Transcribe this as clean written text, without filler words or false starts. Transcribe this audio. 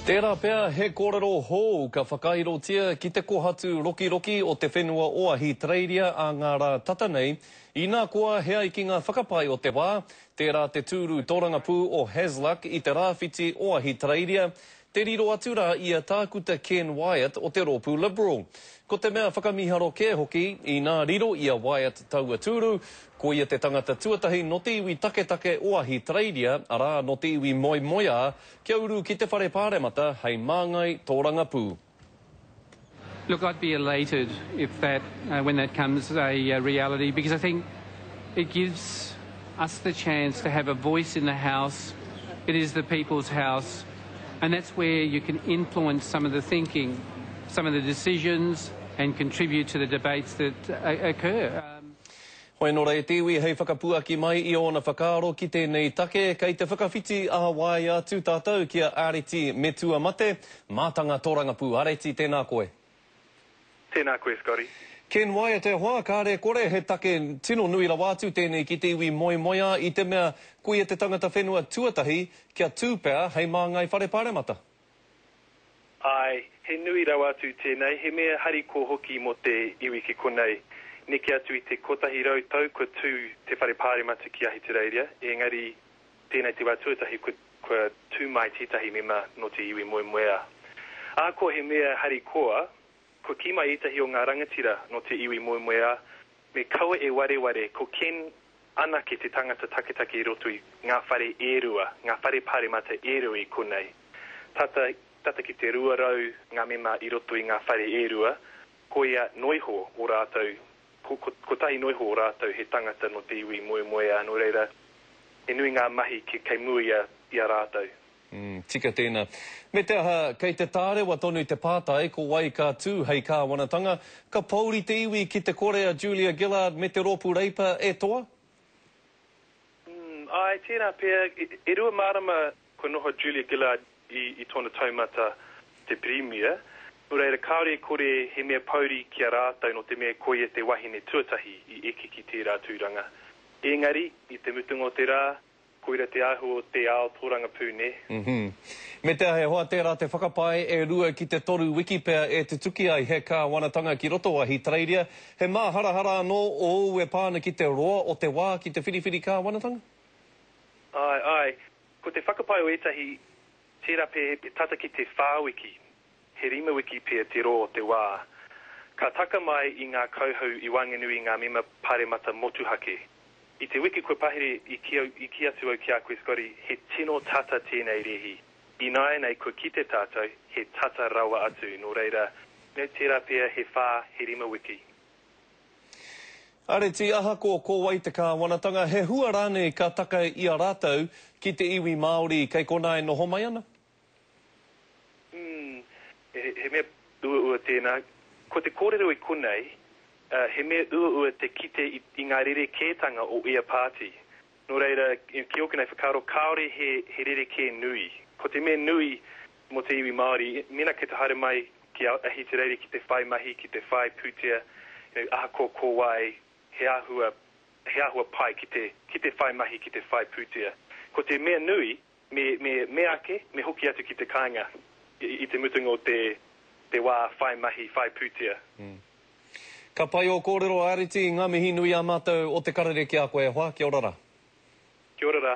Tērā pea he kōrero hou ka whakairotia ki te kohatu rokiroki o te whenua o Ahitereiria ā ngā rā tata nei, inā koa he ai ki ngā whakapae o te wā, tērā te tūru tōrangapū o Hasluck i te rāwhiti o Ahitereiria, te riro atu rā i a Tākuta Ken Wyatt o te Rōpū Liberal. Ko te mea whakamīharo kē hoki, inā riro i a Wyatt taua tūru, ko ia te tangata tuatahi nō te iwi taketake o Ahitereiria, arā, nō te iwi moemoeā, Kia uru ki te Whare Pāremata hei māngai tōrangapū. Look, I'd be elated if that, uh, when that comes a uh, reality, because I think it gives us the chance to have a voice in the House. It is the people's house, and that's where you can influence some of the thinking, some of the decisions, and contribute to the debates that uh, occur. Um, Hoi nō reira te iwi hei whakapuaki mai i ōna whakaaro ki tēnei take, kei te whakawhiti ā-waea atu tātou ki a Areti Metua Mate, mātanga tōrangapū. Areti, tēnā koe. Tēnā koe, Scotty. Ken Wyatt e hoa, kāre kore he take tino nui rawa atu tēnei ki te iwi moemoeā i te mea koia te tangata whenua tuatahi kia tū pea hei māngai whare paremata. Āe, he nui rawa atu tēnei, he mea harikoa hoki mō te iwi ki konei. Neke atu i te 100 tau kua tū te Whare Pāremata ki Ahitereiria, engari tēnei te wā tuatahi kua, kua tū mai tētahi mema nō te iwi moemoeā. Ahakoa he mea harikoa, kua kī mai ētahi o ngā rangatira nō te iwi moemoeā, me kaua e wareware ko Ken anake te tangata taketake i roto i ngā whare e rua, ngā whare pāremata e rua i konei. Tata, tata ki te 200 ngā mema i roto i ngā whare e rua, koia noiho o rātou, ko, ko, kotahi noiho o rātou he tangata nō te iwi moemoeā, nō reira, he nui ngā mahi ki, kei mua i a, i a rātou. Mm, tika tēnā. Me te aha, kei te tārewa tonu te pātai ko wai ka tū hei kāwanatanga, ka pōuri te iwi ki te kore a Julia Gillard me te Rōpū Reipa e toa? Mm, āe, tērā pea, e rua marama kua noho a Julia Gillard i, i tōna taumata te Pirimia, nō reira kāore e kore he mea pōuri ki a rātou nō te mea koia te wahine tuatahi i eke ki tērā tūranga. Engari, i te mutunga o te rā, Koira te āhua o te ao tōrangapū, nē? Mm-hmm. Me te aha e hoa tērā te whakapae e rua ki te toru wiki pea e tutuki ai he kāwanatanga ki roto o Ahitereiria. He māharahara anō ōu e pā ana ki te roa o te wā ki te whiriwhiri kāwanatanga? Āe, āe. Ko te whakapae o ētahi, tērā pea he tata ki te whā wiki, he rima wiki pea te roa o te wā. Ka taka mai i ngā kauhau i waenganui i ngā mema paremata motuhake. I te wiki kua pahere i kī au, i kī atu au ki a koe Scotty, he tino tata tēnei rēhi. Ināianei kua kite tātou, he tata rawa atu, nō reira, me tērā pea he whā, he rima wiki. Areti, ahakoa ko wai te kāwanatanga, he hua rānei ka taka i a rātou ki te iwi Māori kei konā e noho mai ana? Mm, he, he mea uaua tēnā. Ko te kōrero i konei, uh, he mea uaua te kite i, i ngā rerekētanga o ia pāti. Nō reira, ki ōku nei whakaaro, kāore he, he rerekē nui. Ko te mea nui mō te iwi Māori, mēnā kei te haere mai ki Ahitereiria ki te whai mahi, ki te whai pūtea, you know, ahakoa ko wai, he āhua, he āhua pai ki te, ki te whai mahi, ki te whai pūtea. Ko te mea nui, Me, me, me ake, me hoki atu ki te kāinga i, i te mutunga o te, te wā whai mahi, whai pūtea. Ka pai ō kōrero Areti, ngā mihi nui a mātou o Te Karere ki a koe e hoa, kia ora rā. Kia ora rā.